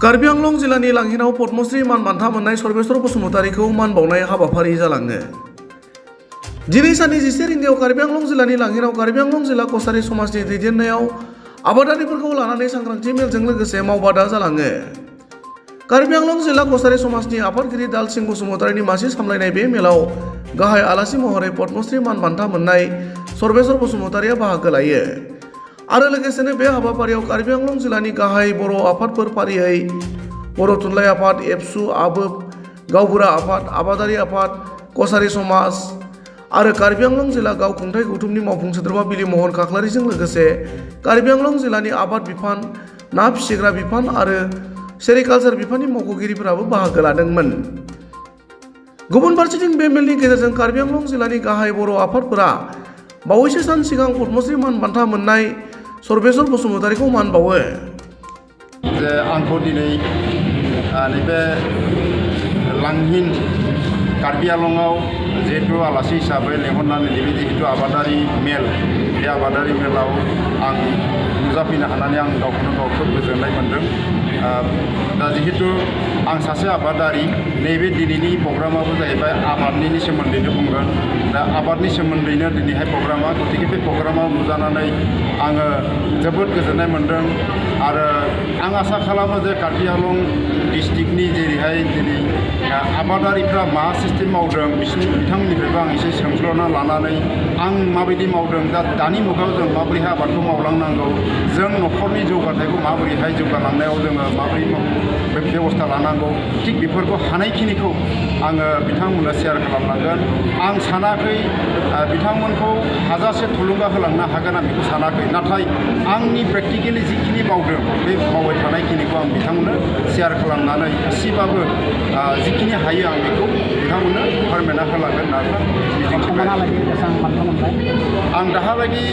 कार्बि आंलं जिल्लानि लांहिनाव पद्मश्री मान बान्था मोननाय सर्वेश्वर बसुमतारीखौ मान बावनाय हाबाफारि जालाङो। दिनै साननि 11 रिंगायाव कार्बि आंलं जिल्लानि लांहिनाव कार्बि आंलं जिल्ला कसारी समाजनि दैदेननायाव आबादारिफोरखौ लानानै सांग्रांथि मेलजों लोगोसे मावबादा जालाङो। कार्बि आंलं जिल्ला कसारी समाजनि आफादगिरि दालसिं बसुमतारीनि मासि सामलायनाय बे मेलाव गाहाय आलासि महरै पद्मश्री मान बान्था मोननाय सर्वेश्वर बसुमतारीया बाहागो लायो आरो लोगोसेनो बे हाबाफारियाव कार्बि आंलं जिल्लानि गाहाय बर' आफादफोर फारियै बर' थुनलाइ आफाद, एबसु, आबोब, गावबुरा आफाद, आबादारि आफाद, कसारी समाज आरो कार्बि आंलं जिल्ला गावखुंथाइ गौथुमनि मावफुं सोद्रोमा बिलि महन खाख्लारिजों लोगोसे कार्बि आंलं जिल्लानि आबाद बिफान, ना फिसिग्रा बिफान आरो सेरिकालचार बिफाननि मावख'गिरिफोराबो बाहागो लादोंमोन। गुबुन फारसेथिं बे मेलनि गेजेरजों कार्बि आंलं जिल्लानि गाहाय बर' आफादफोरा बावैसो सान सिगां पद्मश्री मान बान्था मोननाय सर्वेश्वर बसुमतारीखौ मान बावो। जे आंखौ दिनै नैबे लांहिन कार्बि आंलंआव जिहेतु आलासि हिसाबै लेंहरनानै नैबे जिहेतु आबादारि मेल, बे आबादारि मेलाव आं नुजाफैनो हानानै आं गावखौनो गाव खोब गोजोननाय मोन्दों। दा जिहेतु आं सासे आबादारि, नैबे दिनैनि प्रग्रामाबो जाहैबाय आबादनि सोमोन्दैनो बुंगोन। दा आबादनि सोमोन्दैनो दिनैहाय प्रग्रामा, गतिके बे प्रग्रामाव नुजानानै आङो जोबोद गोजोननाय मोन्दों आरो आं आसा खालामो जे कार्बि आंलं डिस्ट्रिक्टनि जेरैहाय दिनै आबादारिफ्रा मा सिस्टेम मावदों बिथांमोननिफ्रायबो आं एसे सोंस्ल'ना लानानै आं माबायदि मावदों, दा दानि मुगायाव जों माबोरैहाय आबादखौ मावलांनांगौ, जों न'खरनि जौगाथायखौ माबोरैहाय जौगालांनायाव जोङो माबोरै बेबस्था लानांगौ, थिग बेफोरखौ हानायखिनिखौ आङो बिथांमोननो शेयार खालामलांगोन। आं सानाखै बिथांमोनखौ हाजासे थुलुंगा होलांनो हागोन, आं बेखौ सानाखै। नाथाय आंनि प्रेक्टिकेलि जिखिनि मावदों बे मावबाय थानायखिनिखौ आं बिथांमोननो शेयार खालामनानै एसेबाबो जिखिनि हायो आं बेखौ बिथांमोननो फोरमायना होलांगोन होनना मिजिंथिबाय। आं दाहालागि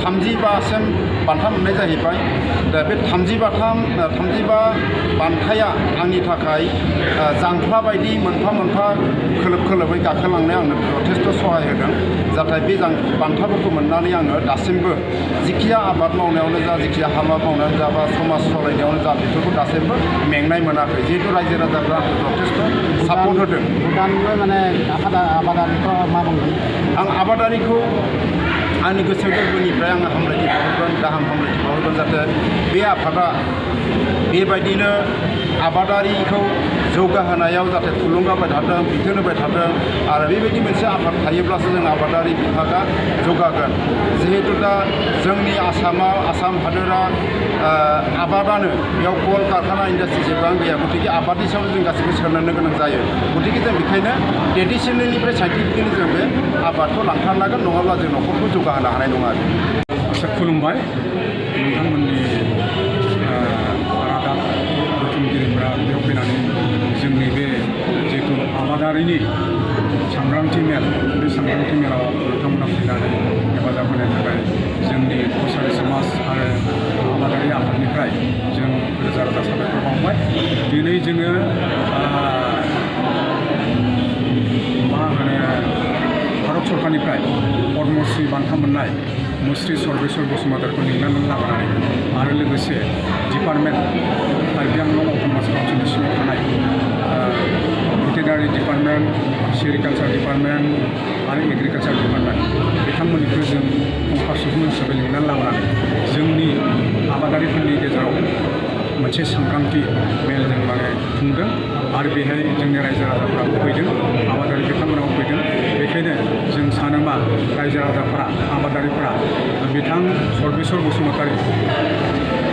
35सिम बान्था मोननाय जाहैबाय। दा बे 35 बान्थाया आंनि थाखाय जांख्ला बायदि मोनफा मोनफा खोलोब खोलोबै गाखोलांनायाव आंनो जथेस्थ' सहाय होदों। जाहाथे बे बान्थाफोरखौ मोननानै आङो दासिमबो जिखिया आबाद मावनायावनो जा, जिखिया हाबा मावनायावनो जा, बा समाज सालायनायावनो जा, बेफोरखौ दासिमबो मेंनाय मोनाखै। जिहेतु रायजो राजाफ्रा आंखौ जथेस्थ' सापर्ट होदों। माने आबादारिखौ मा बुंगोन? आं आबादारिखौ आंनि गोसो गोरबोनिफ्राय आङो हामलायथि बावहरगोन, गाहाम हामलायथि बावहरगोन, जाहाथे बे आफादा बेबायदिनो आबादारिखौ जौगाहोनायाव जाहाथे थुलुंगा होबाय थाथों, बिथोन होबाय थाथों आरो बेबायदि मोनसे आफाद थायोब्लासो जों आबादारि बिफाना जौगागोन। जिहेतु दा जोंनि आसाम हादोरा आबादानो, बेयाव कल कारखाना इन्डास्ट्रि जेसेबां गैया, गतिके आबादनि सायाव जों गासैबो सोनारनो गोनां जायो। गतिके जों बेखायनो ट्रेडिसनेलनिफ्राय साइन्टिफिकेलि जों बे आबादखौ लांथारनांगोन, नङाब्ला जों न'खरखौ जौगाहोनो हानाय नङा आरो। आसा खुलुमबाय नोंथांमोननि रादाब बुथुमगिरिफ्रा बेयाव फैनानै जोंनि बे जिहेतु आबादारिनि सांग्रांथि मेल, बे सांग्रांथि मेलाव नोंथांमोना फैनानै हेफाजाब होनो थाखाय जोंनि कसारी समाज आरो आबादारि आफादनिफ्राय जों रोजा रोजा साबायखर बावबाय। दिनै जोङो भारत सरकारनिफ्राय पद्मश्री बान्था मोननाय मुस्रि सर्वेश्वर बसुमतारीखौ लिंनानै लाबोनानै आरो लोगोसे डिपार्टमेन्ट कार्बि आंलं अट'नमास काउन्सिलनि सिङाव थानाय भेटेनारि डिपार्टमेन्ट, सेरिकालचार डिपार्टमेन्ट आरो एग्रिकालचार डिपार्टमेन्ट बिथांमोननिखौ जों फंखा सुबुं हिसाबै लिंनानै लाबोनानै जोंनि आबादारिफोरनि गेजेराव मोनसे सांग्रांथि मेल जों माने खुंदों आरो बेहाय जोंनि रायजो राजाफोराबो फैदों, आबादारि बिथांमोनाबो फैदों। बेखायनो जों सानोमा रायजो राजाफोरा, आबादारिफोरा बिथां सर्वेश्वर बसुमतारी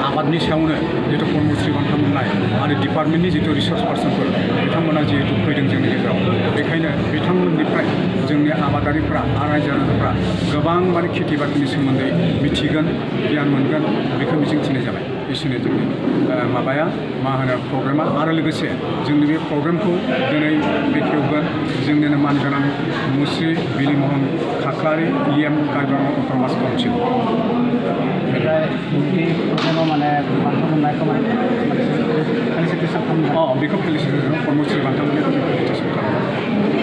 आबादनि सायावनो जिहेतु पद्मश्री बान्था मोननाय आरो डिपार्टमेन्टनि जितु रिसार्च पार्सनफोर बिथांमोना जिहेतु फैदों जोंनि गेजेराव, बेखायनो बिथांमोननिफ्राय जोंनि आबादारिफ्रा आरो रायजो राजाफ्रा गोबां माने खेथि बाथिनि सोमोन्दै मिथिगोन, गियान मोनगोन, बेखौ मिजिंथिनाय जाबाय। एसेनो जोंनि प्रग्रामा आरो लोगोसे जोंनि बे प्रग्रामखौ दिनै बेखेवगोन जोंनिनो मानगोनां मुस्रि बिलि महन खाख्लारि EM Karbi Anglong autonomous council. बेखौ फेलिसिटेसन पद्मश्री बान्था मोननायखौ जों फेलिसिटेसन खालामो।